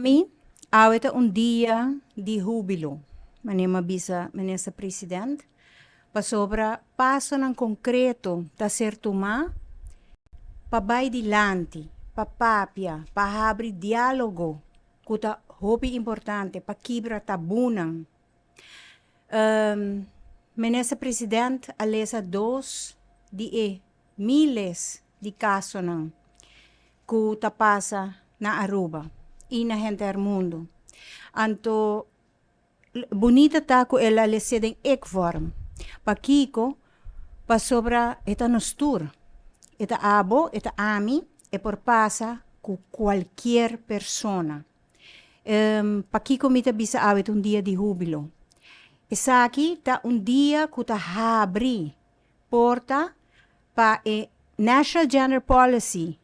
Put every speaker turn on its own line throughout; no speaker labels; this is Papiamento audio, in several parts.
Mi, awe ta un dia di hubilo, manera mi a bisa Minister President, pasobra pasonan konkreto ta ser tumá pa bai dilanti, pa papia, pa habri diálogo ku ta hopi importante pa kibra tabunan. Minister President a lesa dos di e miles di kasonan ku ta pasa na Aruba i na henter mundu. Anto bunita ta ku el a les'é den ik-vorm. Pakiko? Pasobra e ta nos tur. E ta abo, e ta ami, e por pasa ku kualkier persona. Pakiko mi ta bisa awe ta un dia di hubilo? Esaki ta un dia ku ta habri porta pa e National Gender Policy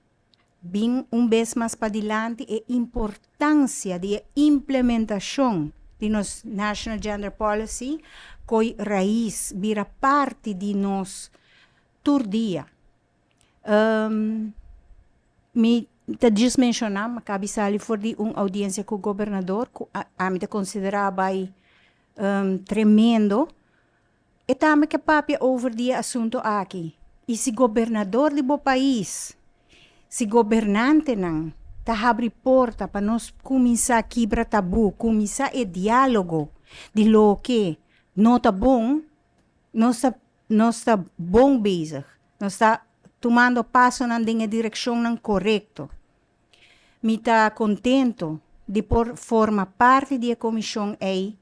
bin un bes mas padilanti, e importansia di e implementashon di nos National Gender Policy koi rais, bira parti di nos tur dia. Mi ta djis menshoná, mi a kabi sali for di un oudiensia ku gobernador ku ami ta konsiderá bai tremendo. E tambe ke papia over di e asunto aki. I si gobernador di bo pais, si gobernantenan ta habri porta pa nos kuminsá kibra tabú, kuminsá e diálogo di loke no ta bon, nos ta nos ta bon bezig. Nos ta tumando pasonan den e direkshonnan korekto. Mi ta kontento di por forma parti di e komishon ei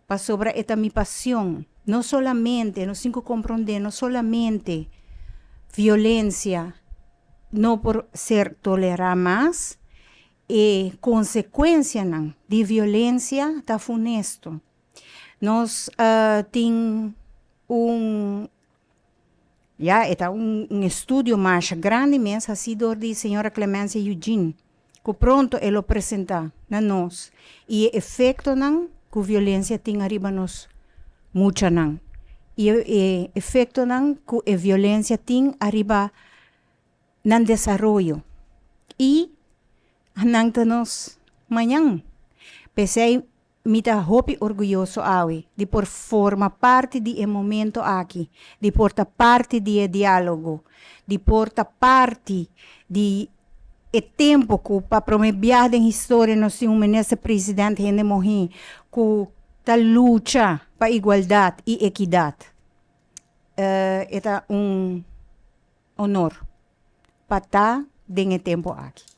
pasobra e ta mi pasion. No solamente, nos tin ku komprondé, no solamente violensia no por ser tolerá mas, e konsekuensianan di violensia ta funesto. Nos tin un, ya e ta un estudio masha grandi mes hasi dor di señora Clemencia Eugene ku pronto e lo presenta na nos i e efektonan ku violensia tin ariba nos muchanan i e efektonan ku e violensia tin ariba nan desaroyo i nan ta nos mañan. P'esei mi ta hopi orguyoso awe di por forma parti di e momento aki, di por ta parti di e dialogo, di por ta parti di e tempo ku pa prome biaha den historia nos tin un minister president hende muhé ku ta lucha pa igualdat i ekidat. E ta un honor pa ta den e tempo aki.